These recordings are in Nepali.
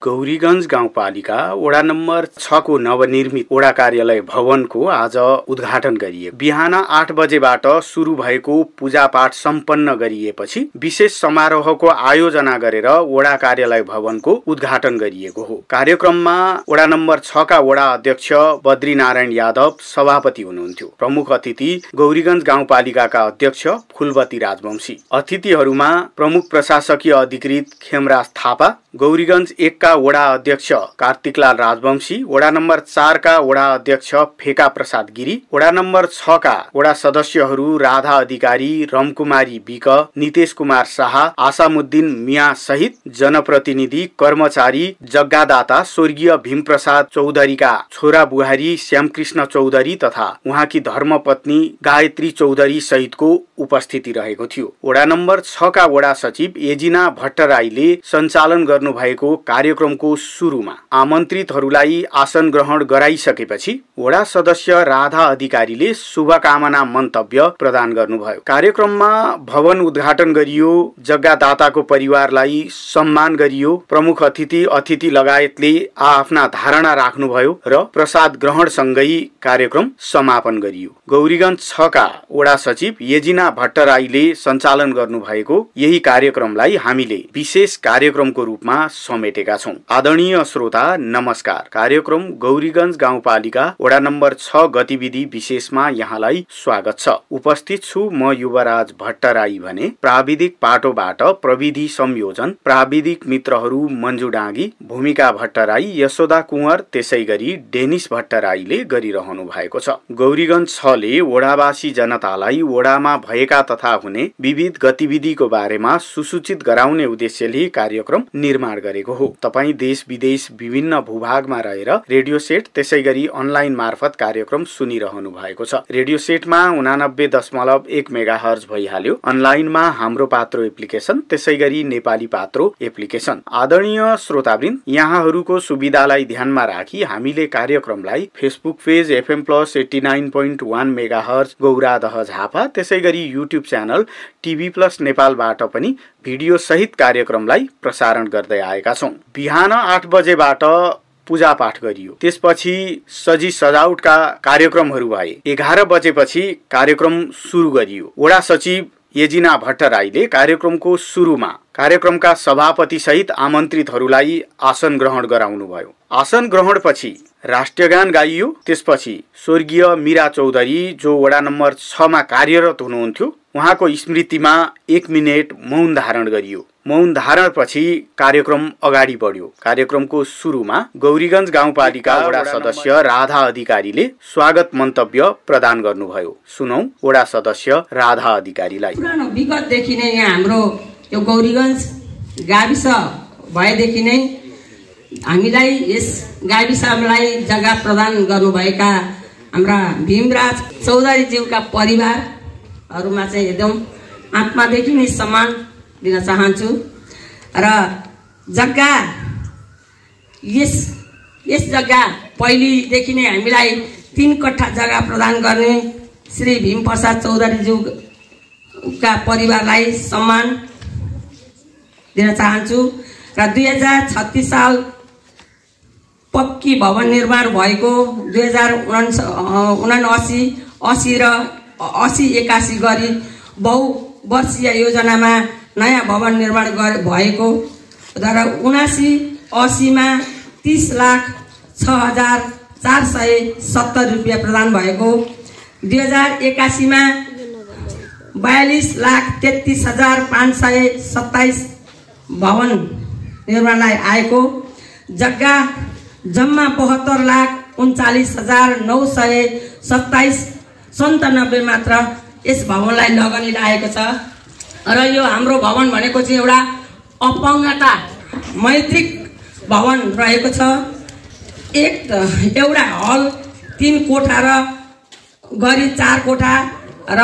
गौरीगञ्ज गाउँपालिका वडा नम्बर 6 को नवनिर्मित वडा कार्यालय भवनको आज उद्घाटन गरियो। बिहान 8 बजेबाट सुरु भएको पूजापाठ सम्पन्न गरिएपछि विशेष समारोहको आयोजना गरेर वडा कार्यालय भवनको उद्घाटन गरिएको हो। कार्यक्रममा वडा नम्बर 6 का वडा अध्यक्ष बद्रीनारायण यादव सभापति हुनुहुन्थ्यो। प्रमुख अतिथि गौरीगञ्ज गाउँपालिकाका अध्यक्ष फुलवती राजवंशी। अतिथिहरूमा प्रमुख प्रशासकीय अधिकृत खेमराज थापा, गौरीगञ्ज 1 का वडा अध्यक्ष कार्तिकलाल राजवंशी, वडा नम्बर 4 का वडा अध्यक्ष फेका प्रसाद गिरी, वडा नम्बर 6 का वडा सदस्यहरू राधा अधिकारी, रमकुमारी बिक, नितेश कुमार शाह, आसामुद्दिन मिया सहित जनप्रतिनिधि, कर्मचारी, जग्गादाता स्वर्गीय भीमप्रसाद चौधरीका छोरा बुहारी श्यामकृष्ण चौधरी तथा उहाँकी धर्मपत्नी गायत्री चौधरी सहितको उपस्थिति रहेको थियो। वडा नम्बर 6 का वडा सचिव एजिना भट्टराईले सञ्चालन गर्नु भएको कार्यक्रमको सुरुमा आमन्त्रितहरूलाई आसन ग्रहण गराइसकेपछि वडा सदस्य राधा अधिकारीले शुभकामना मन्तव्य प्रदान गर्नुभयो। कार्यक्रममा भवन उद्घाटन गरियो, जग्गादाताको परिवारलाई सम्मान गरियो, प्रमुख अतिथि लगायतले आफ्ना धारणा राख्नुभयो र प्रसाद ग्रहण सँगै कार्यक्रम समापन गरियो। गौरीगञ्ज 6 का वडा सचिव एजिना भट्टराईले सञ्चालन गर्नु भएको यही कार्यक्रमलाई हामीले विशेष कार्यक्रमको रूपमा समेटेका छौं। आदरणीय श्रोता नमस्कार। कार्यक्रम गौरीगञ्ज गाउँपालिका वडा नम्बर 6 गतिविधि विशेषमा यहाँलाई स्वागत छ। उपस्थित छु म युवराज भट्टराई भने प्राविधिक पाटोबाट प्रविधि संयोजन प्राविधिक मित्रहरू मन्जु डाँगी, भूमिका भट्टराई, यशोदा कुँवर त्यसैगरी डेनिस भट्टराईले गरिरहनु भएको छ। गौरीगञ्ज 6 ले वडावासी जनतालाई वडामा भएका तथा हुने विविध गतिविधिको बारेमा सुसूचित गराउने उद्देश्यले कार्यक्रम निर्माण गरेको हो। तपाई देश विदेश विभिन्न भूभागमा रहेर रेडियो सेट त्यसैगरी अनलाइन मार्फत कार्यक्रम सुनिरहनु भएको छ। रेडियो सेटमा 89.1 मेगाहर्ज भइहाल्यो। अनलाइनमा हाम्रो पात्रो एप्लिकेसन त्यसैगरी नेपाली पात्रो एप्लिकेसन। आदरणीय श्रोतावृन्द, यहाँहरूको सुविधालाई ध्यानमा राखी हामीले कार्यक्रमलाई Facebook page FM plus 89.1 megahertz Gauradaha Jhapa त्यसैगरी युट्युब च्यानल टिभी प्लस नेपालबाट पनि भिडियो सहित कार्यक्रमलाई प्रसारण गर्दै आएका छौं। बिहान 8 बजेबाट पूजा पाठ गरियो। त्यसपछि सजी सजावटका कार्यक्रमहरू भए। 11 बजेपछि कार्यक्रम सुरु गरियो। वडा सचिव एजिना भट्टराईले कार्यक्रमको सुरुमा कार्यक्रमका सभापति सहित आमन्त्रितहरूलाई आसन ग्रहण गराउनुभयो। आसन ग्रहण पछि राष्ट्रगान गाइयो। त्यसपछि स्वर्गीय मीरा चौधरी जो वडा नम्बर 6 मा कार्यरत हुनुहुन्थ्यो उहाँको स्मृतिमा 1 मिनेट मौन धारण गरियो। मौन धारण पछि कार्यक्रम अगाडि बढ्यो। कार्यक्रमको सुरुमा गौरीगञ्ज गाउँपालिका वडा सदस्य राधा अधिकारीले स्वागत मन्तव्य प्रदान गर्नुभयो। सुनौ वडा सदस्य राधा अधिकारीलाई। पुरानो विगतदेखि नै यहाँ हाम्रो यो गौरीगञ्ज गाविस भएदेखि नै हामीलाई यस गाविसलाई जग्गा प्रदान गर्नुभएका हाम्रा भीमराज चौधरी ज्यूका परिवारहरूमा चाहिँ एकदम आत्मादेखि नै सम्मान दिन चाहन्छु र जग्गा यस जग्गा पहिलेदेखि नै हामीलाई 3 कट्ठा जग्गा प्रदान गर्ने श्री भीमप्रसाद चौधरी ज्यूका परिवारलाई सम्मान दिन चाहन्छु र 2036 साल पक्की भवन निर्माण भएको 2079, 80 र 80-81 गरी बहुवर्षीय योजनामा नयाँ भवन निर्माण भएको र 79-80 मा 30,06,470 रुपियाँ प्रदान भएको, 2081 मा 42,33,527 भवन निर्माणलाई आएको, जग्गा जम्मा 72,39,927 मात्र यस भवनलाई लगनी लागेको छ र यो हाम्रो भवन भनेको चाहिँ एउटा अपाङ्गता मैत्रिक भवन रहेको छ। एउटा हल 3 कोठा र गरी 4 कोठा र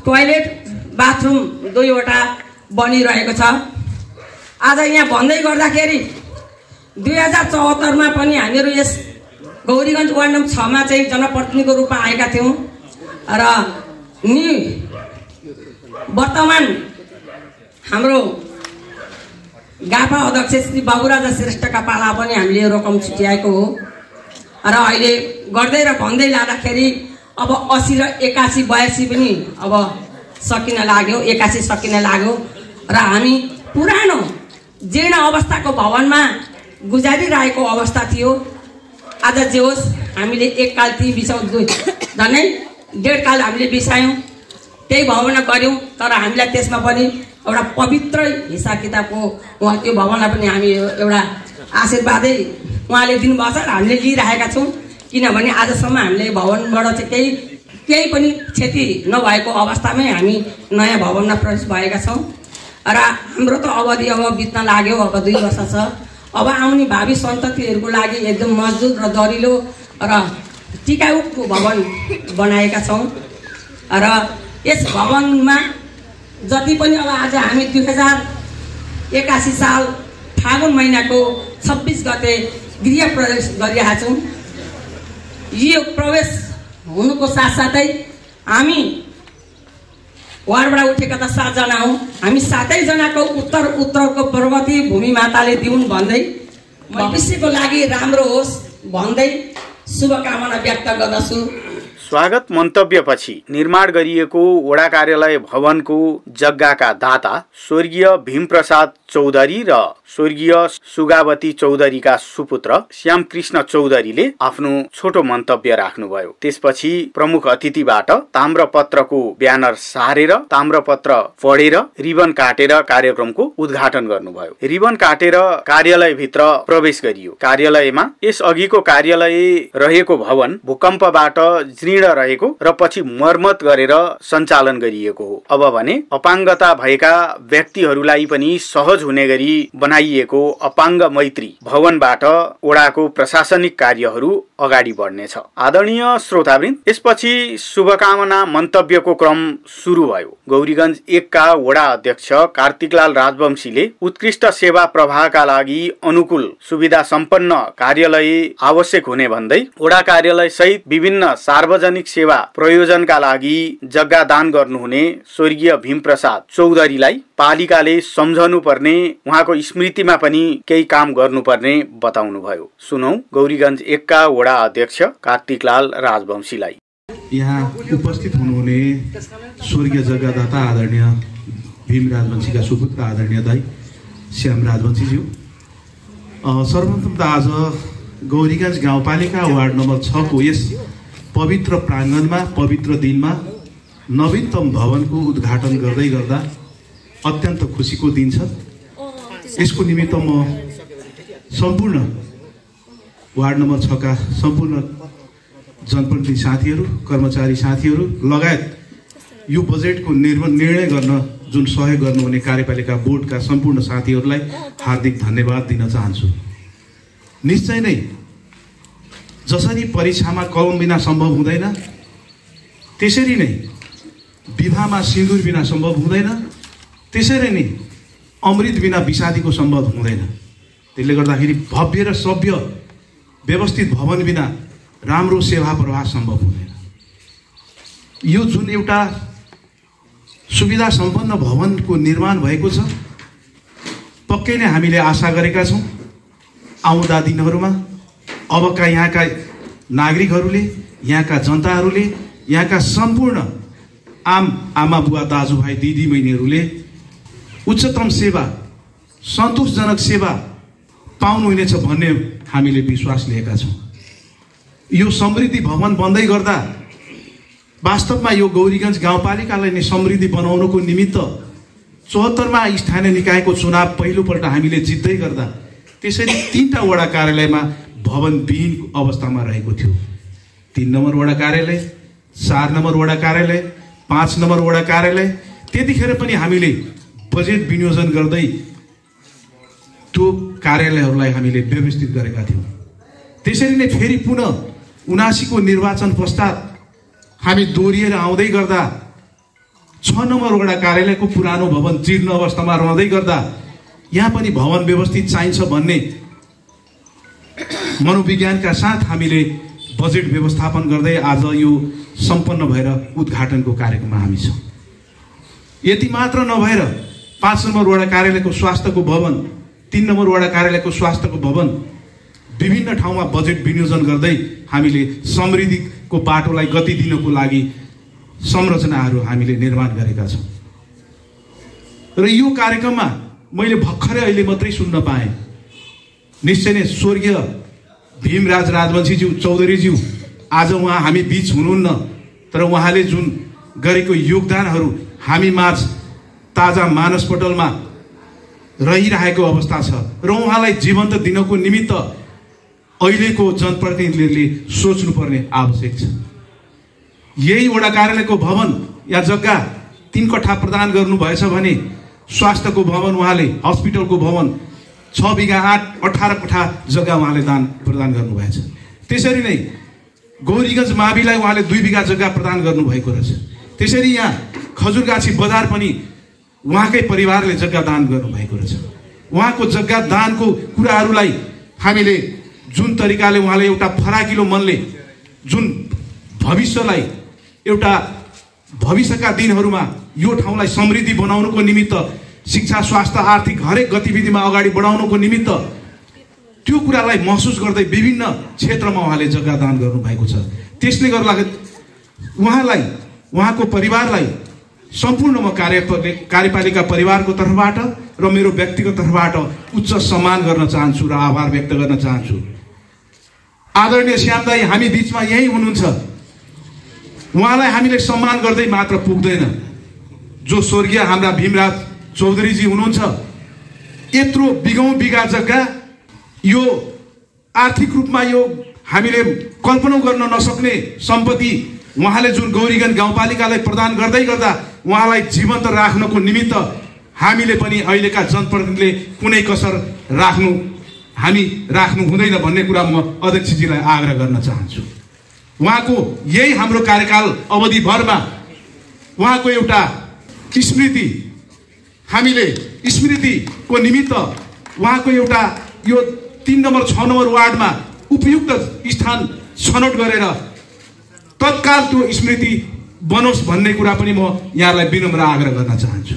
टोयलेट बाथरुम 2 वटा बनिरहेको छ। आज यहाँ भन्दै गर्दाखेरि 2074 मा पनि हामीहरू यस गौरीगञ्ज वार्ड नम्बर 6 मा चाहिँ जनप्रतिनिधिको रूपमा आएका थियौं र वर्तमान हाम्रो गापा अध्यक्ष श्री बाबुराजा श्रेष्ठका पाला पनि हामीले यो रकम छुट्याएको हो र अहिले गर्दै र भन्दै लाँदाखेरि अब 80 र 81 82 पनि अब सकिन लाग्यो, 81 सकिन लाग्यो र हामी पुरानो जीर्ण अवस्थाको भवनमा गुजारिरहेको अवस्था थियो। आज जे होस् हामीले एक काल ती बिसाउ झन्डै 1.5 काल हामीले बिसायौँ, त्यही भवनमा गऱ्यौँ। तर हामीलाई त्यसमा पनि एउटा पवित्र हिसाब किताबको उहाँ त्यो भवनलाई पनि हामी एउटा आशीर्वादै उहाँले दिनुभएको छ र हामीले लिइरहेका छौँ। किनभने आजसम्म हामीले भवनबाट चाहिँ केही पनि क्षति नभएको अवस्थामै हामी नयाँ भवनमा प्रवेश भएका छौँ र हाम्रो त अवधि अब बित्न लाग्यो, अब 2 वर्ष छ। अब आउने भावी सन्ततिहरूको लागि एकदम मजबुत र दरिलो र टिकाउको भवन बनाएका छौँ र यस भवनमा जति पनि अब आज हामी 2081 साल फागुन महिनाको 26 गते गृह प्रवेश गरिरहेका छौँ। यो प्रवेश हुनुको साथसाथै हामी वार्डबाट उठेका त 7 जना हौँ, हामी 7 जनाको उत्तरको प्रगति भूमि माताले दिउन् भन्दै भविष्यको लागि राम्रो होस् भन्दै शुभकामना व्यक्त गर्दछु। स्वागत मन्तव्यपछि निर्माण गरिएको वडा कार्यालय भवनको जग्गाका दाता स्वर्गीय भीमप्रसाद चौधरी र स्वर्गीय सुगावती चौधरीका सुपुत्र श्यामकृष्ण चौधरीले आफ्नो छोटो मन्तव्य राख्नुभयो। त्यसपछि प्रमुख अतिथिबाट ताम्रपत्रको ब्यानर सारेर ताम्रपत्र पढेर रिबन काटेर कार्यक्रमको उद्घाटन गर्नुभयो। रिबन काटेर कार्यालयभित्र प्रवेश गरियो। कार्यालयमा यस अघिको कार्यालय रहेको भवन भूकम्पबाट जीर्ण रहेको र पछि मर्मत गरेर सञ्चालन गरिएको हो। अब भने अपाङ्गता भएका व्यक्तिहरूलाई पनि सहज हुने गरी बनाइएको अपाङ्ग मैत्री भवनबाट वडाको प्रशासनिक कार्यहरू अगाडि बढ्नेछ। आदरणीय श्रोतावृन्द, यसपछि शुभकामना मन्तव्यको क्रम सुरु भयो। गौरीगञ्ज 1 का वडा अध्यक्ष कार्तिकलाल राजवंशीले उत्कृष्ट सेवा प्रवाहका लागि अनुकूल सुविधा सम्पन्न कार्यालय आवश्यक हुने भन्दै वडा कार्यालय सहित विभिन्न सार्वजनिक सेवा प्रयोजनका लागि जग्गा दान गर्नुहुने स्वर्गीय भीमप्रसाद चौधरीलाई पालिकाले सम्झनु पर्ने, उहाँको स्मृतिमा पनि केही काम गर्नुपर्ने बताउनुभयो। सुनौ गौरीगञ्ज 1 का वडा अध्यक्ष कार्तिकलाल राजवंशीलाई। यहाँ उपस्थित हुनुहुने स्वर्गीय जग्गादाता आदरणीय भीम राजवंशीका सुपुत्र आदरणीय दाई श्याम राजवंशीज्यू, सर्वप्रथम त आज गौरीगञ्ज गाउँपालिका वार्ड नम्बर 6 को यस पवित्र प्राङ्गणमा पवित्र दिनमा नवीनतम भवनको उद्घाटन गर्दै गर्दा अत्यन्त खुसीको दिन छ। यसको निमित्त म सम्पूर्ण वार्ड नम्बर 6 का सम्पूर्ण जनप्रतिनिधि साथीहरू, कर्मचारी साथीहरू लगायत यो बजेटको निर्णय गर्न जुन सहयोग गर्नुहुने कार्यपालिका बोर्डका सम्पूर्ण साथीहरूलाई हार्दिक धन्यवाद दिन चाहन्छु। निश्चय नै जसरी परीक्षामा कलम बिना सम्भव हुँदैन, त्यसरी नै विवाहमा सिन्दुर बिना सम्भव हुँदैन, त्यसरी नै अमृत बिना विषादीको सम्भव हुँदैन। त्यसले गर्दाखेरि भव्य र सभ्य व्यवस्थित भवन बिना राम्रो सेवा प्रवाह सम्भव हुँदैन। यो जुन एउटा सुविधा सम्पन्न भवनको निर्माण भएको छ, पक्कै नै हामीले आशा गरेका छौँ आउँदा दिनहरूमा अबका यहाँका नागरिकहरूले, यहाँका जनताहरूले, यहाँका सम्पूर्ण आम आमा बुवा दाजुभाइ दिदीबहिनीहरूले उच्चतम सेवा, सन्तोषजनक सेवा पाउनुहुनेछ भन्ने हामीले विश्वास लिएका छौँ। यो समृद्धि भवन बन्दै गर्दा वास्तवमा यो गौरीगञ्ज गाउँपालिकालाई नै समृद्धि बनाउनको निमित्त 74मा स्थानीय निकायको चुनाव पहिलोपल्ट हामीले जित्दै गर्दा त्यसरी 3टा वडा कार्यालयमा भवन विहीन अवस्थामा रहेको थियो। 3 नम्बर वडा कार्यालय, 4 नम्बर वडा कार्यालय, 5 नम्बर वडा कार्यालय, त्यतिखेर पनि हामीले बजेट विनियोजन गर्दै त्यो कार्यालयहरूलाई हामीले व्यवस्थित गरेका थियौँ। त्यसरी नै फेरि पुनः 79 को निर्वाचन पश्चात हामी दोहोरिएर आउँदै गर्दा 6 नम्बर वडा कार्यालयको पुरानो भवन जीर्ण अवस्थामा रहँदै गर्दा यहाँ पनि भवन व्यवस्थित चाहिन्छ भन्ने मनोविज्ञानका साथ हामीले बजेट व्यवस्थापन गर्दै आज यो सम्पन्न भएर उद्घाटनको कार्यक्रममा हामी छौँ। यति मात्र नभएर 5 नम्बर वडा कार्यालयको स्वास्थ्यको भवन 3 नम्बर वडा कार्यालयको स्वास्थ्यको भवन विभिन्न ठाउँमा बजेट विनियोजन गर्दै हामीले समृद्धिको बाटोलाई गति दिनको लागि संरचनाहरू हामीले निर्माण गरेका छौँ। र यो कार्यक्रममा मैले भर्खरै अहिले मात्रै सुन्न पाएँ, निश्चय नै स्वर्गीय भीमराज राजवंशीज्यू चौधरीज्यू आज उहाँ हामी बीच हुनुहुन्न, तर उहाँले जुन गरेको योगदानहरू हामी माझ ताजा मानसपटलमा रहिरहेको अवस्था छ र उहाँलाई जीवन्त दिनको निमित्त अहिलेको जनप्रतिनिधिहरूले सोच्नुपर्ने आवश्यक छ। यही वडा कार्यालयको भवन या जग्गा 3 कट्ठा प्रदान गर्नुभएछ भने स्वास्थ्यको भवन उहाँले, हस्पिटलको भवन 6 बिघा 18 कट्ठा जग्गा उहाँले प्रदान गर्नुभएछ। त्यसरी नै गौरीगञ्ज माविलाई उहाँले 2 बिघा जग्गा प्रदान गर्नुभएको रहेछ। त्यसरी यहाँ खजुरगाछी बजार पनि उहाँकै परिवारले जग्गा दान गर्नुभएको रहेछ। उहाँको जग्गा दानको कुराहरूलाई हामीले जुन तरिकाले उहाँले एउटा फराकिलो मनले जुन भविष्यलाई एउटा भविष्यका दिनहरूमा यो ठाउँलाई समृद्धि बनाउनुको निमित्त शिक्षा, स्वास्थ्य, आर्थिक हरेक गतिविधिमा अगाडि बढाउनुको निमित्त त्यो कुरालाई महसुस गर्दै विभिन्न क्षेत्रमा उहाँले जग्गा दान गर्नुभएको छ। त्यसले गर्दा उहाँलाई, उहाँको परिवारलाई सम्पूर्ण म कार्यपालिका परिवारको तर्फबाट र मेरो व्यक्तिगत तर्फबाट उच्च सम्मान गर्न चाहन्छु र आभार व्यक्त गर्न चाहन्छु। आदरणीय श्याम दाई हामी बीचमा यही हुनुहुन्छ। उहाँलाई हामीले सम्मान गर्दै मात्र पुग्दैन। जो स्वर्गीय हाम्रा भीमराज चौधरीजी हुनुहुन्छ, यत्रो बिघौँ बिघा जग्गा, यो आर्थिक रूपमा यो हामीले कल्पना गर्न नसक्ने सम्पत्ति उहाँले जुन गौरीगञ्ज गाउँपालिकालाई प्रदान गर्दै गर्दा उहाँलाई जीवन्त राख्नको निमित्त हामीले पनि अहिलेका जनप्रतिनिधिले कुनै कसर हामी राख्नु हुँदैन भन्ने कुरा म अध्यक्षजीलाई आग्रह गर्न चाहन्छु। उहाँको यही हाम्रो कार्यकाल अवधिभरमा उहाँको एउटा स्मृति, हामीले स्मृतिको निमित्त उहाँको एउटा यो 3 नम्बर 6 नम्बर वार्डमा उपयुक्त स्थान छनौट गरेर तत्काल त्यो स्मृति बनोस् भन्ने कुरा पनि म यहाँलाई विनम्र आग्रह गर्न चाहन्छु।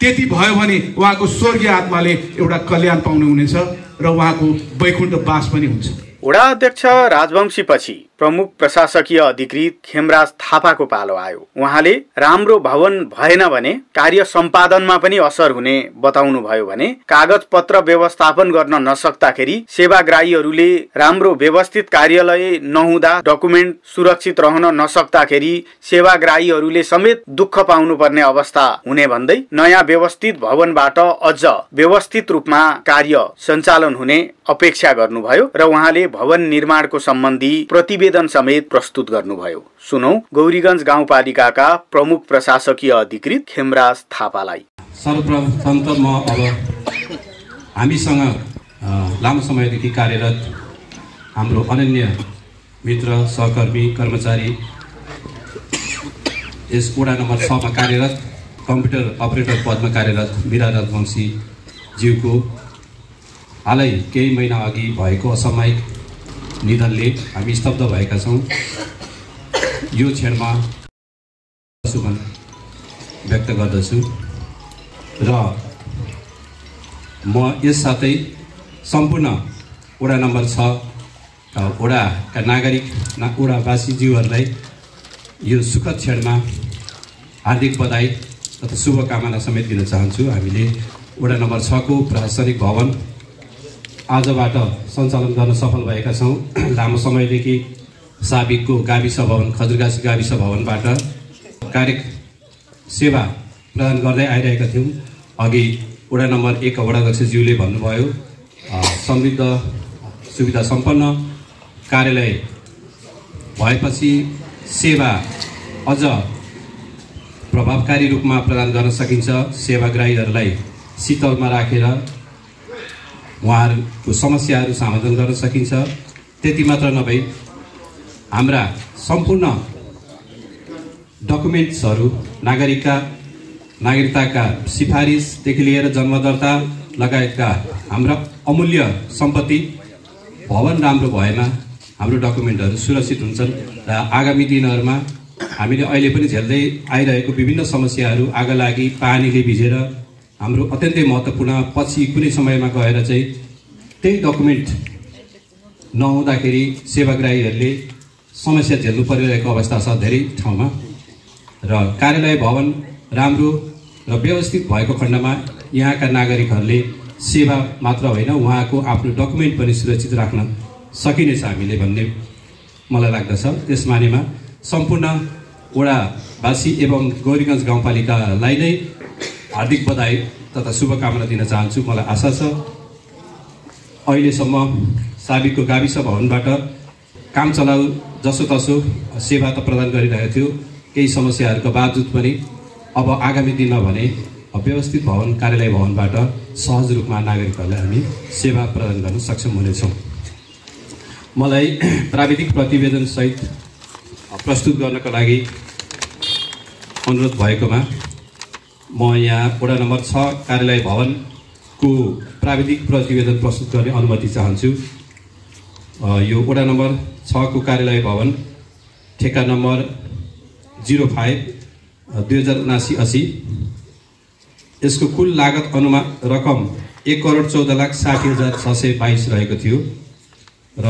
त्यति भयो भने उहाँको स्वर्गीय आत्माले एउटा कल्याण पाउनु हुनेछ र उहाँको वैकुण्ठ बास पनि हुन्छ। वडा अध्यक्ष राजवंशीपछि प्रमुख प्रशासकीय अधिकृत खेमराज थापाको पालो आयो। उहाँले राम्रो भवन भएन भने कार्य सम्पादनमा पनि असर हुने बताउनु भयो भने कागज पत्र व्यवस्थापन गर्न नसक्दाखेरि सेवाग्राहीहरूले राम्रो व्यवस्थित कार्यालय नहुँदा डकुमेन्ट सुरक्षित रहन नसक्दाखेरि सेवाग्राहीहरूले समेत दुःख पाउनु पर्ने अवस्था हुने भन्दै नयाँ व्यवस्थित भवनबाट अझ व्यवस्थित रूपमा कार्य सञ्चालन हुने अपेक्षा गर्नुभयो र उहाँले भवन निर्माणको सम्बन्धी प्रतिवेदन समेत प्रस्तुत गर्नुभयो। सुनौ गौरीगञ्ज गाउँपालिकाका प्रमुख प्रशासकीय अधिकृत खेमराज थापालाई। सर्वप्रथम त म अब हामीसँग लामो समयदेखि कार्यरत हाम्रो अनन्य मित्र, सहकर्मी, कर्मचारी, यस वडा नम्बर 6 मा कार्यरत कम्प्युटर अपरेटर पदमा कार्यरत मीरा राजवंशी ज्यूको हालै केही महिना अघि भएको असामयिक निधनले हामी स्तब्ध भएका छौँ। यो क्षणमा सुमन व्यक्त गर्दछु र म यस साथै सम्पूर्ण वडा नम्बर 6 वडाका नागरिक वडावासीज्यूहरूलाई यो सुखद क्षणमा हार्दिक बधाई तथा शुभकामना समेत दिन चाहन्छु। हामीले वडा नम्बर 6 को प्रशासनिक भवन आजबाट सञ्चालन गर्न सफल भएका छौँ। लामो समयदेखि साबिकको गाविस भवन, खजुरगाछी गाविस भवनबाट कार्य सेवा प्रदान गर्दै आइरहेका थियौँ। अघि वडा नम्बर 1 का वडाध्यक्षज्यूले भन्नुभयो, समृद्ध सुविधा सम्पन्न कार्यालय भएपछि सेवा अझ प्रभावकारी रूपमा प्रदान गर्न सकिन्छ। सेवाग्राहीहरूलाई शीतलमा राखेर उहाँहरूको समस्याहरू समाधान गर्न सकिन्छ। त्यति मात्र नभई हाम्रा सम्पूर्ण डकुमेन्ट्सहरू, नागरिकताका सिफारिसदेखि लिएर जन्मदर्ता लगायतका हाम्रा अमूल्य सम्पत्ति भवन राम्रो भएमा हाम्रो डकुमेन्टहरू सुरक्षित हुन्छन् र आगामी दिनहरूमा हामीले अहिले पनि झेल्दै आइरहेको विभिन्न समस्याहरू, आगो लागि, पानीले भिजेर हाम्रो अत्यन्तै महत्त्वपूर्ण। पछि कुनै समयमा गएर चाहिँ त्यही डकुमेन्ट नहुँदाखेरि सेवाग्राहीहरूले समस्या झेल्नु परिरहेको अवस्था छ धेरै ठाउँमा। र कार्यालय भवन राम्रो र व्यवस्थित भएको खण्डमा यहाँका नागरिकहरूले सेवा मात्र होइन उहाँको आफ्नो डकुमेन्ट पनि सुरक्षित राख्न सकिनेछ हामीले भन्ने मलाई लाग्दछ। त्यस मानेमा सम्पूर्ण वडावासी एवं गौरीगञ्ज गाउँपालिकालाई नै हार्दिक बधाई तथा शुभकामना दिन चाहन्छु। मलाई आशा छ अहिलेसम्म साबिकको गाविस भवनबाट काम चलाउ जसोतसो सेवा त प्रदान गरिरहेको थियो, केही समस्याहरूको बावजुद पनि अब आगामी दिनमा भने व्यवस्थित भवन कार्यालय भवनबाट सहज रूपमा नागरिकहरूलाई हामी सेवा प्रदान गर्न सक्षम हुनेछौँ। मलाई प्राविधिक प्रतिवेदनसहित प्रस्तुत गर्नको लागि अनुरोध भएकोमा म यहाँ वडा नम्बर 6 कार्यालय भवनको प्राविधिक प्रतिवेदन प्रस्तुत गर्ने अनुमति चाहन्छु। यो वडा नम्बर 6 को कार्यालय भवन ठेक्का नम्बर 05/2079/80। यसको कुल लागत अनुमान रकम 1,14,60,622 रहेको थियो र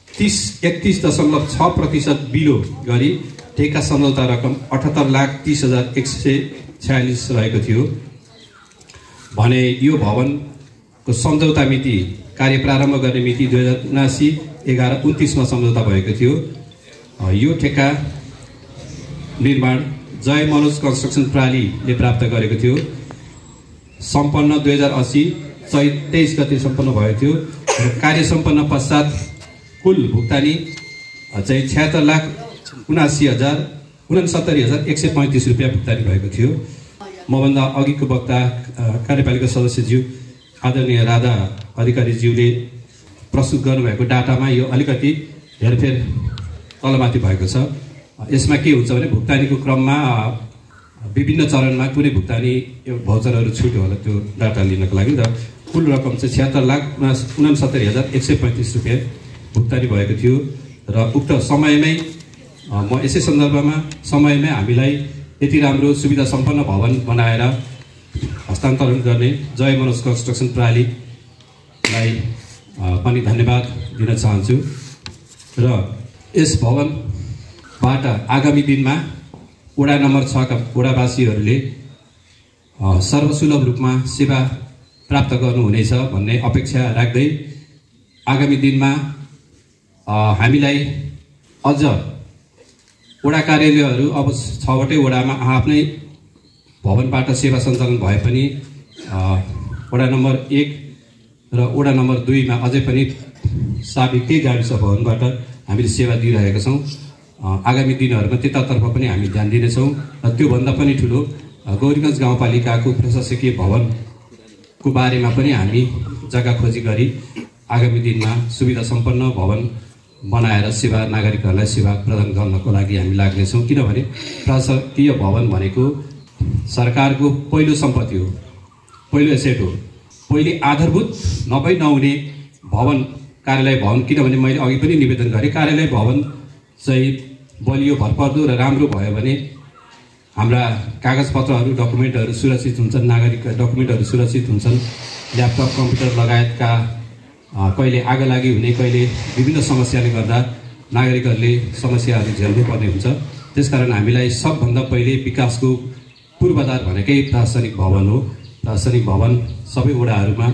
31.6% बिलो गरी ठेक्का सम्झौता रकम 78,30,146 रहेको थियो भने यो भवनको सम्झौता मिति कार्य प्रारम्भ गर्ने मिति 2079/11/29 सम्झौता भएको थियो। यो ठेक्का निर्माण जय मनोज कन्स्ट्रक्सन प्रणालीले प्राप्त गरेको थियो। सम्पन्न 2080/23 गते सम्पन्न भएको थियो र कार्य सम्पन्न पश्चात कुल भुक्तानी चाहिँ 76,69,135 रुपियाँ भुक्तानी भएको थियो। मभन्दा अघिको वक्ता कार्यपालिका सदस्यज्यू आदरणीय राधा अधिकारीज्यूले प्रस्तुत गर्नुभएको डाटामा यो अलिकति हेरफेर तलमाथि भएको छ। यसमा के हुन्छ भने भुक्तानीको क्रममा विभिन्न चरणमा कुनै भुक्तानी भाउचरहरू छुट्यो होला त्यो डाटा लिनको लागि र कुल रकम चाहिँ 76,69,135 रुपियाँ भुक्तानी भएको थियो र उक्त समयमै म यसै सन्दर्भमा समयमै हामीलाई यति राम्रो सुविधा सम्पन्न भवन बनाएर हस्तान्तरण गर्ने जय मनोज कन्स्ट्रक्सन प्रणालीलाई पनि धन्यवाद दिन चाहन्छु र यस भवनबाट आगामी दिनमा वडा नम्बर 6 का वडावासीहरूले सर्वसुलभ रूपमा सेवा प्राप्त गर्नुहुनेछ भन्ने अपेक्षा राख्दै आगामी दिनमा हामीलाई अझ वडा कार्यालयहरू अब 6वटै वडामा आफ्नै भवनबाट सेवा सञ्चालन भए पनि वडा नम्बर 1 र वडा नम्बर 2 मा अझै पनि साबिकै गाविस भवनबाट हामीले सेवा दिइरहेका छौँ। आगामी दिनहरूमा त्यतातर्फ पनि हामी ध्यान दिनेछौँ र त्योभन्दा पनि ठुलो गौरीगञ्ज गाउँपालिकाको प्रशासकीय भवनको बारेमा पनि हामी जग्गा खोजी गरी आगामी दिनमा सुविधा सम्पन्न भवन बनाएर सेवा नागरिकहरूलाई सेवा प्रदान गर्नको लागि हामी लाग्नेछौँ। किनभने प्रशासकीय भवन भनेको सरकारको पहिलो सम्पत्ति हो, पहिलो एसेट हो, पहिले आधारभूत नहुने भवन कार्यालय भवन। किनभने मैले अघि पनि निवेदन गरेँ कार्यालय भवन चाहिँ बलियो भरपर्दो र राम्रो भयो भने हाम्रा कागजपत्रहरू डकुमेन्टहरू सुरक्षित हुन्छन्, नागरिक डकुमेन्टहरू सुरक्षित हुन्छन्। ल्यापटप कम्प्युटर लगायतका कहिले आगो लागि हुने कहिले विभिन्न समस्याले गर्दा नागरिकहरूले समस्याहरू झेल्नु पर्ने हुन्छ। त्यसकारण हामीलाई सबभन्दा पहिले विकासको पूर्वाधार भनेकै प्रशासनिक भवन हो। प्रशासनिक भवन सबै वडाहरूमा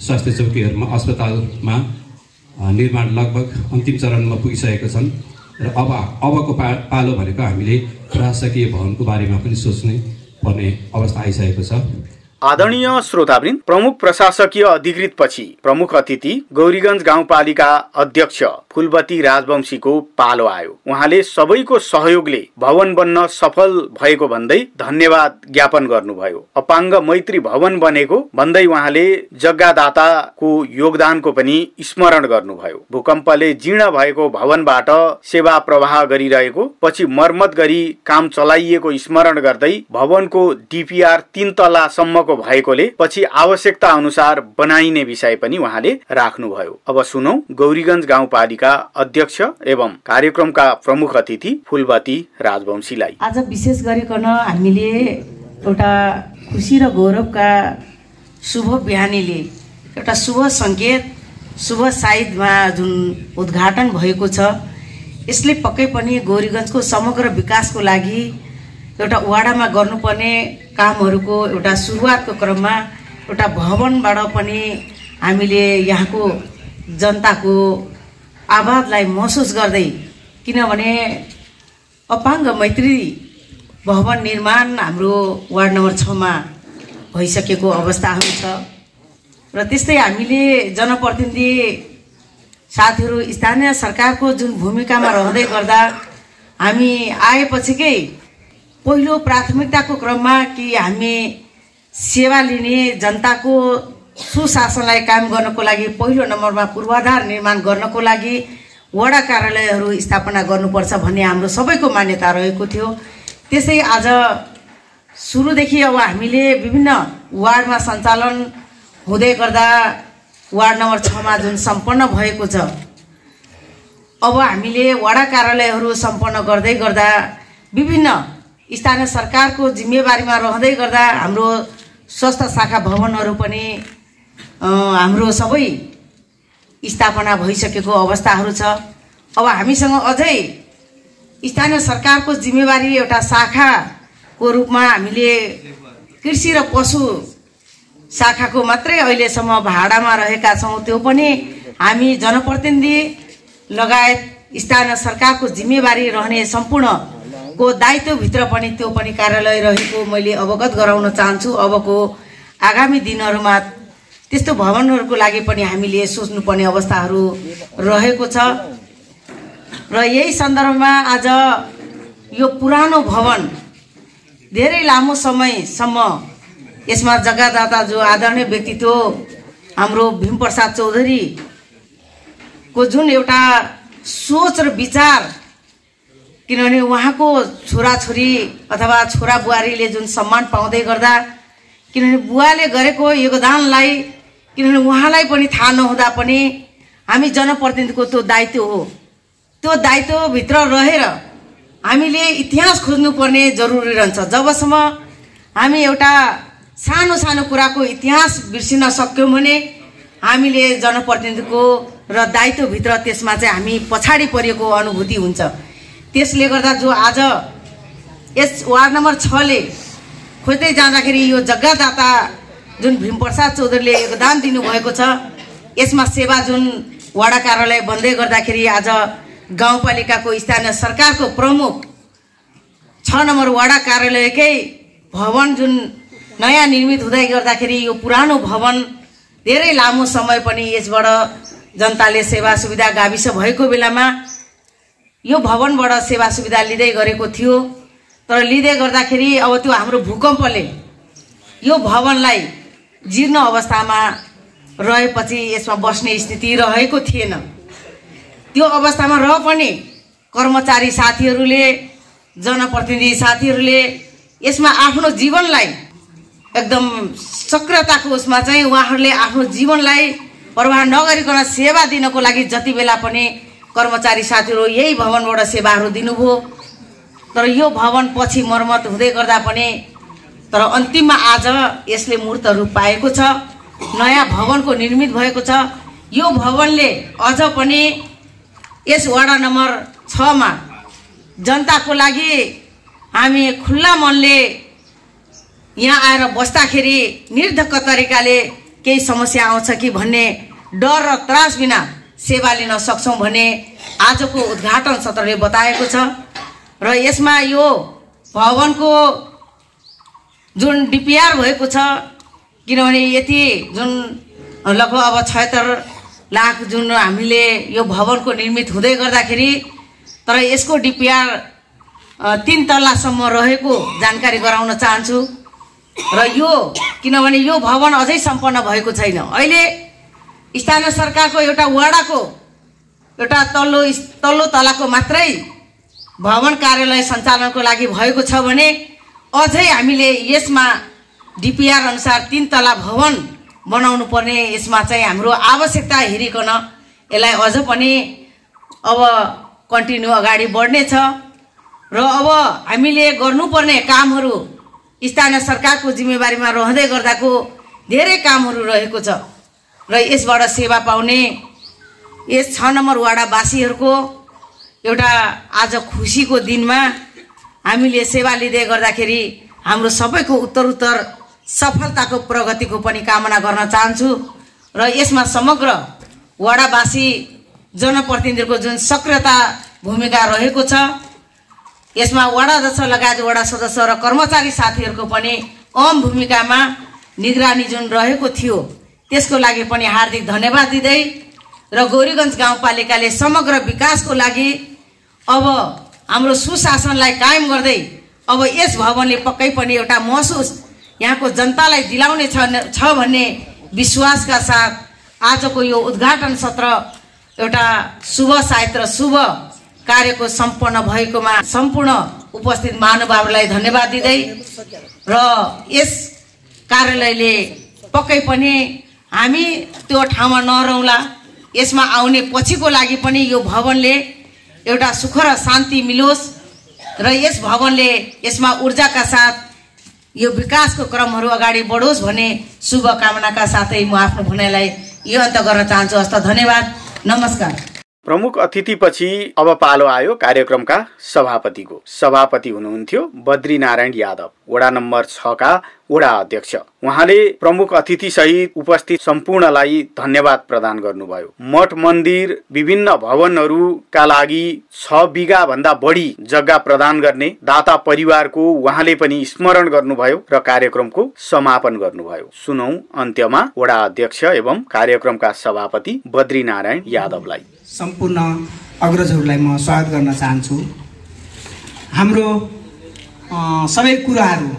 स्वास्थ्य चौकीहरूमा अस्पतालमा निर्माण लगभग अन्तिम चरणमा पुगिसकेका छन् र अबको पालो भनेको हामीले प्रशासकीय भवनको बारेमा पनि सोच्नै पर्ने अवस्था आइसकेको छ। आदरणीय श्रोतावृन्द, प्रमुख प्रशासकीय अधिकृत पछि प्रमुख अतिथि गौरीगञ्ज गाउँपालिका अध्यक्ष फुलबती राजवंशीको पालो आयो। उहाँले सबैको सहयोगले भवन बन्न सफल भएको भन्दै धन्यवाद ज्ञापन गर्नुभयो। अपाङ्ग मैत्री भवन बनेको भन्दै उहाँले जग्गादाताको योगदानको पनि स्मरण गर्नुभयो। भूकम्पले जीर्ण भएको भवनबाट सेवा प्रवाह गरिरहेको पछि मर्मत गरी काम चलाइएको स्मरण गर्दै भवनको DPR 3 तलासम्मको भएकोले पछि आवश्यकता अनुसार बनाइने विषय पनि उहाँले राख्नुभयो। अब सुनौ गौरीगञ्ज गाउँपालिका अध्यक्ष एवं कार्यक्रमका प्रमुख अतिथि फुलबती राजवंशीलाई। आज विशेष गरिकन हामीले एउटा खुसी र गौरवका शुभ बिहानीले एउटा शुभ सङ्केत शुभ साइदमा जुन उद्घाटन भएको छ, यसले पक्कै पनि गौरीगञ्जको समग्र विकासको लागि एउटा वाडामा गर्नुपर्ने कामहरूको एउटा सुरुवातको क्रममा एउटा भवनबाट पनि हामीले यहाँको जनताको आवाजलाई महसुस गर्दै, किनभने अपाङ्ग मैत्री भवन निर्माण हाम्रो वार्ड नम्बर 6 मा भइसकेको अवस्थाहरू छ र त्यस्तै हामीले जनप्रतिनिधि साथीहरू स्थानीय सरकारको जुन भूमिकामा रहँदै गर्दा हामी आएपछिकै पहिलो प्राथमिकताको क्रममा कि हामी सेवा लिने जनताको सुशासनलाई कायम गर्नको लागि पहिलो नम्बरमा पूर्वाधार निर्माण गर्नको लागि वडा कार्यालयहरू स्थापना गर्नुपर्छ भन्ने हाम्रो सबैको मान्यता रहेको थियो। त्यसै आज सुरुदेखि अब हामीले विभिन्न वार्डमा सञ्चालन हुँदै गर्दा वार्ड नम्बर 6 मा जुन सम्पन्न भएको छ, अब हामीले वडा कार्यालयहरू सम्पन्न गर्दै गर्दा विभिन्न स्थानीय सरकारको जिम्मेवारीमा रहँदै गर्दा हाम्रो स्वास्थ्य शाखा भवनहरू पनि हाम्रो सबै स्थापना भइसकेको अवस्थाहरू छ। अब हामीसँग अझै स्थानीय सरकारको जिम्मेवारी एउटा शाखाको रूपमा हामीले कृषि र पशु शाखाको मात्रै अहिलेसम्म भाडामा रहेका छौँ। त्यो पनि हामी जनप्रतिनिधि लगायत स्थानीय सरकारको जिम्मेवारी रहने सम्पूर्णको दायित्वभित्र पनि त्यो पनि कार्यालय रहेको मैले अवगत गराउन चाहन्छु। अबको आगामी दिनहरूमा त्यस्तो भवनहरूको लागि पनि हामीले सोच्नुपर्ने अवस्थाहरू रहेको छ र यही सन्दर्भमा आज यो पुरानो भवन धेरै लामो समयसम्म यसमा जग्गादाता जो आदरणीय व्यक्तित्व हाम्रो भीमप्रसाद चौधरीको जुन एउटा सोच र विचार, किनभने उहाँको छोराछोरी अथवा छोरा बुहारीले जुन सम्मान पाउँदै गर्दा, किनभने बुवाले गरेको योगदानलाई किनभने उहाँलाई पनि थाहा नहुँदा पनि हामी जनप्रतिनिधिको त्यो दायित्व हो, त्यो दायित्वभित्र रहेर हामीले इतिहास खोज्नुपर्ने जरुरी रहन्छ। जबसम्म हामी एउटा सानो सानो कुराको इतिहास बिर्सिन सक्यौँ भने हामीले जनप्रतिनिधिको र दायित्वभित्र त्यसमा चाहिँ हामी पछाडि परेको अनुभूति हुन्छ। त्यसले गर्दा जो आज यस वार्ड नम्बर 6 ले खोज्दै जाँदाखेरि यो जग्गादाता जुन भीमप्रसाद चौधरीले योगदान दिनुभएको छ, यसमा सेवा जुन वडा कार्यालय बन्दै गर्दाखेरि आज गाउँपालिकाको स्थानीय सरकारको प्रमुख 6 नम्बर वडा कार्यालयकै भवन जुन नयाँ निर्मित हुँदै गर्दाखेरि यो पुरानो भवन धेरै लामो समय पनि यसबाट जनताले सेवा सुविधा गाविस भएको बेलामा यो भवनबाट सेवा सुविधा लिँदै गरेको थियो। तर लिँदै गर्दाखेरि अब त्यो हाम्रो भूकम्पले यो भवनलाई जीर्ण अवस्थामा रहेपछि यसमा बस्ने स्थिति रहेको थिएन। त्यो अवस्थामा रह पनि कर्मचारी साथीहरूले जनप्रतिनिधि साथीहरूले यसमा आफ्नो जीवनलाई एकदम सक्रियताको उसमा चाहिँ उहाँहरूले आफ्नो जीवनलाई परवाह नगरिकन सेवा दिनको लागि जति बेला पनि कर्मचारी साथीहरू यही भवनबाट सेवाहरू दिनुभयो। तर यो भवन पछि मर्मत हुँदै गर्दा पनि तर अन्तिममा आज यसले मूर्त रूप पाएको छ, नयाँ भवनको निर्मित भएको छ। यो भवनले अझ पनि यस वडा नम्बर 6 मा जनताको लागि हामी खुल्ला मनले यहाँ आएर बस्दाखेरि निर्धक्क तरिकाले केही समस्या आउँछ कि भन्ने डर र त्रास बिना सेवा लिन सक्छौँ भन्ने आजको उद्घाटन सत्रले बताएको छ। र यसमा यो भवनको जुन डिपिआर भएको छ, किनभने यति जुन लगभग अब 76 लाख जुन हामीले यो भवनको निर्मित हुँदै गर्दाखेरि तर यसको डिपिआर 3 तल्लासम्म रहेको जानकारी गराउन चाहन्छु। र यो किनभने यो भवन अझै सम्पन्न भएको छैन। अहिले स्थानीय सरकारको एउटा वडाको एउटा तल्लो तलाको मात्रै भवन कार्यालय सञ्चालनको लागि भएको छ भने अझै हामीले यसमा डिपिआर अनुसार 3 तला भवन बनाउनु पर्ने, यसमा चाहिँ हाम्रो आवश्यकता हेरिकन यसलाई अझ पनि अब कन्टिन्यू अगाडि बढ्ने छ। र अब हामीले गर्नुपर्ने कामहरू स्थानीय सरकारको जिम्मेवारीमा रहँदै गर्दाको धेरै कामहरू रहेको छ र यसबाट सेवा पाउने यस 6 नम्बर वाडावासीहरूको एउटा आज खुसीको दिनमा हामीले सेवा लिँदै गर्दाखेरि हाम्रो सबैको उत्तरोत्तर सफलताको प्रगतिको पनि कामना गर्न चाहन्छु र यसमा समग्र वाडावासी जनप्रतिनिधिको जुन सक्रियता भूमिका रहेको छ यसमा वडा अध्यक्ष लगायत वडा सदस्य र कर्मचारी साथीहरूको पनि अहम भूमिकामा निगरानी जुन रहेको थियो त्यसको लागि पनि हार्दिक धन्यवाद दिँदै र गौरीगञ्ज गाउँपालिकाले समग्र विकासको लागि अब हाम्रो सुशासनलाई कायम गर्दै अब यस भवनले पक्कै पनि एउटा महसुस यहाँको जनतालाई दिलाउने छ भन्ने विश्वासका साथ आजको यो उद्घाटन सत्र एउटा शुभ साहित्य र शुभ कार्यको सम्पन्न भएकोमा सम्पूर्ण उपस्थित महानुभावहरूलाई धन्यवाद दिँदै र यस कार्यालयले पक्कै पनि हामी त्यो ठाउँमा नरहौँला यसमा आउने पछिको लागि पनि यो भवनले एउटा सुख र शान्ति मिलोस् र यस भवनले यसमा ऊर्जाका साथ यो विकासको क्रमहरू अगाडि बढोस् भन्ने शुभकामनाका साथै म आफ्नो भनाइलाई यो अन्त गर्न चाहन्छु। हस्त धन्यवाद, नमस्कार। प्रमुख अतिथिपछि अब पालो आयो कार्यक्रमका सभापतिको। सभापति हुनुहुन्थ्यो बद्रीनारायण यादव, वडा नम्बर 6 का वडा अध्यक्ष। उहाँले प्रमुख अतिथि सहित उपस्थित सम्पूर्णलाई धन्यवाद प्रदान गर्नुभयो। मठ मन्दिर विभिन्न भवनहरूका लागि 6 बिघा भन्दा बढी जग्गा प्रदान गर्ने दाता परिवारको उहाँले पनि स्मरण गर्नुभयो र कार्यक्रमको समापन गर्नुभयो। सुनौ अन्त्यमा वडा अध्यक्ष एवं कार्यक्रमका सभापति बद्रीनारायण यादवलाई। सम्पूर्ण अग्रजहरूलाई म स्वागत गर्न चाहन्छु। हाम्रो सबै कुराहरू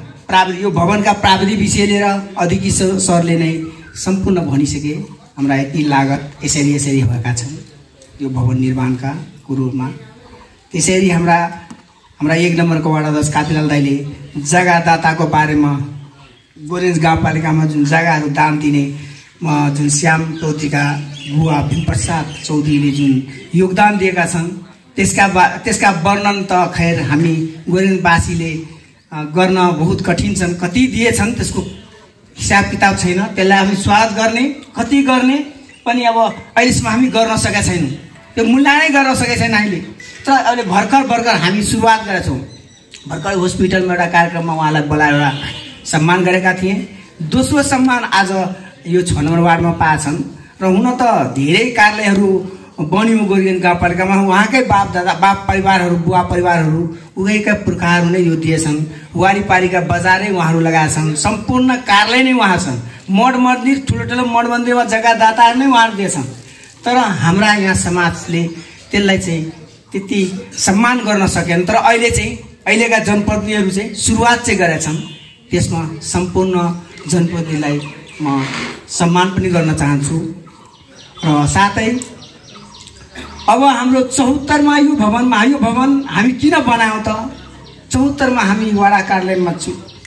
यो भवनका प्राविधिक विषय लिएर अध्यक्ष सरले नै सम्पूर्ण भनिसके। हाम्रा यति लागत यसरी भएका छन् यो भवन निर्माणका कुरोमा। त्यसरी हाम्रा 1 नम्बरको वार्ड अध्यक्ष कातिलाल दाइले जग्गादाताको बारेमा गोरेन्ज गाउँपालिकामा जुन जग्गाहरू दान दिने जुन श्याम चौधरीका बुवा भीमप्रसाद चौधरीले जुन योगदान दिएका छन् त्यसका वर्णन त खैर हामी गोरेन्जवासीले गर्न बहुत कठिन छन्। कति दिएछन् त्यसको हिसाब किताब छैन। त्यसलाई हामी स्वागत गर्ने कति गर्ने पनि अब अहिलेसम्म हामी गर्न सकेका छैनौँ। त्यो मूल्याङ्कनै गर्न सकेका छैन हामीले। तर अहिले भर्खर हामी सुरुवात गरेका छौँ। भर्खर हस्पिटलमा एउटा कार्यक्रममा उहाँलाई बोलाएर सम्मान गरेका थिएँ। दोस्रो सम्मान आज यो 6 नम्बर वार्डमा पाएछन् र हुन त धेरै कार्यालयहरू बन्यो गोरीगञ्ज गाउँपालिकामा। उहाँकै बाप परिवारहरू बुवा परिवारहरू उहीका पुर्खाहरू नै यो दिएछन्। वारिपारिका बजारै उहाँहरू लगाएछन्। सम्पूर्ण कार्यालय नै उहाँ छन्। मठ मन्दिर ठुलो मठ मन्दिरमा जग्गादाताहरू नै उहाँहरू दिएछन्। तर हाम्रा यहाँ समाजले त्यसलाई चाहिँ त्यति सम्मान गर्न सकेन। तर अहिलेका जनप्रतिनिधिहरू चाहिँ सुरुवात चाहिँ गरेछन्। त्यसमा सम्पूर्ण जनप्रतिनिधिलाई म सम्मान पनि गर्न चाहन्छु। र साथै अब हाम्रो 74मा यो भवन हामी किन बनायौँ त? 74मा हामी वडा कार्यालयमा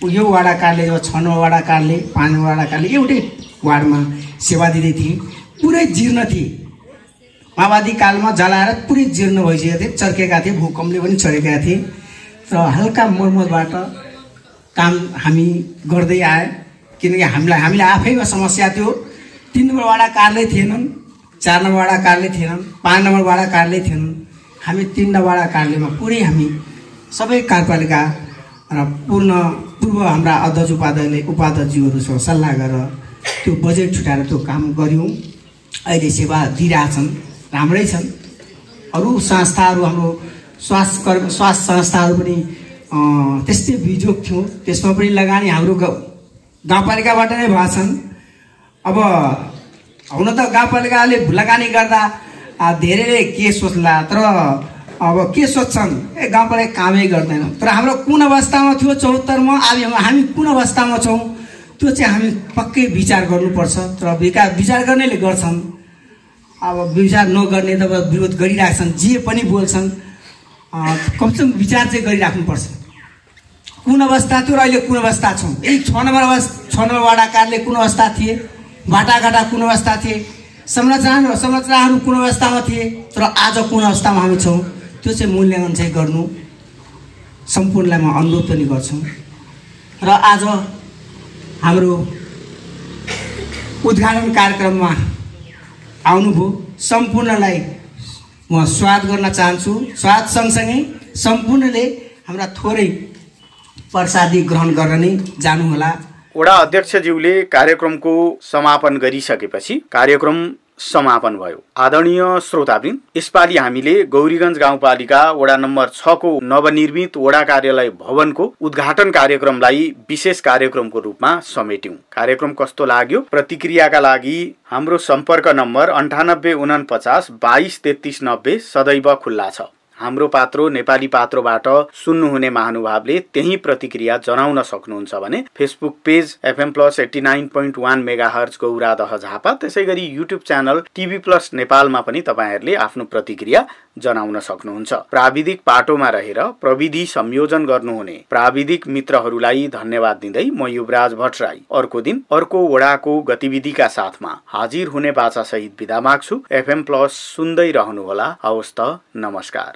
यो वडा कार्यालय यो 6 नम्बर वडा कार्यालय 5 नम्बर वडा कार्यालय एउटै वार्डमा सेवा दिँदै थिएँ। पुरै जीर्ण थिए। माओवादी कालमा जलाएर पुरै जीर्ण भइसकेका थिए, चर्केका थिए, भूकम्पले पनि चढेका थिए। र हल्का मर्मतबाट काम हामी गर्दै आए। किनकि हामीले आफैमा समस्या थियो। 3 नम्बर वडा कार्यालय थिएनन्, 4 नम्बर वडा कार्यालय थिएनन्, 5 नम्बर वडा कार्यालय थिएनन्। हामी 3 नम्बर वडा कार्यालयमा पुरै हामी सबै कार्यपालिका र पूर्व हाम्रा अध्यक्ष उपाध्यक्षज्यूहरूसँग सल्लाह गरेर त्यो बजेट छुटाएर त्यो काम गऱ्यौँ। अहिले सेवा दिइरहेछन्, राम्रै छन्। अरू संस्थाहरू हाम्रो स्वास्थ्य संस्थाहरू पनि त्यस्तै बिजोग थियो। त्यसमा पनि लगानी हाम्रो गाउँपालिकाबाट नै भएछन्। अब हुन त गाउँपालिकाले लगानी गर्दा धेरैले के सोच्ला, तर अब के सोच्छन् गाउँपालिका कामै गर्दैन। तर हाम्रो कुन अवस्थामा थियो 74मा, अब हामी कुन अवस्थामा छौँ त्यो चाहिँ हामी पक्कै विचार गर्नुपर्छ। तर विचार गर्नेले गर्छन्, अब विचार नगर्ने त विरोध गरिरहेछन्, जे पनि बोल्छन्। कमसेकम विचार चाहिँ गरिराख्नुपर्छ। कुन अवस्था थियो र अहिले कुन अवस्था छौँ। यही 6 नम्बर वडा कार्यालय कुन अवस्था थिए, बाटाघाटा कुन अवस्था थिए, संरचनाहरू कुन अवस्थामा थिए, तर आज कुन अवस्थामा हामी छौँ त्यो चाहिँ मूल्याङ्कन चाहिँ गर्नु सम्पूर्णलाई म अनुरोध पनि गर्छु। र आज हाम्रो उद्घाटन कार्यक्रममा आउनुभयो सम्पूर्णलाई म स्वागत गर्न चाहन्छु। स्वागत सँगसँगै सम्पूर्णले हाम्रा थोरै प्रसादी ग्रहण गर्न नै जानुहोला। वडा अध्यक्षज्यूले कार्यक्रमको समापन गरिसकेपछि कार्यक्रम समापन भयो। आदरणीय श्रोतावृन्द, यसपालि हामीले गौरीगञ्ज गाउँपालिका वडा नम्बर 6 को नवनिर्मित वडा कार्यालय भवनको उद्घाटन कार्यक्रमलाई विशेष कार्यक्रमको रूपमा समेट्यौं। कार्यक्रम कस्तो लाग्यो? प्रतिक्रियाका लागि हाम्रो सम्पर्क नम्बर 9849 22 33 90 सदैव खुल्ला छ। हाम्रो पात्रो नेपाली पात्रोबाट सुन्नुहुने महानुभावले त्यही प्रतिक्रिया जनाउन सक्नुहुन्छ भने Facebook page FM+89.1 megahertz Gauradaha Jhapa, त्यसैगरी युट्युब च्यानल TV+ नेपालमा पनि तपाईहरुले आफ्नो प्रतिक्रिया जनाउन सक्नुहुन्छ। प्राविधिक पाटोमा रहेर प्रविधि संयोजन गर्नुहुने प्राविधिक मित्रहरूलाई धन्यवाद दिँदै म युवराज भट्टराई अर्को दिन अर्को वडाको गतिविधिका साथमा हाजिर हुने बाचा सहित बिदा माग्छु। FM+ सुन्दै रहनुहोला। हवस् त, नमस्कार।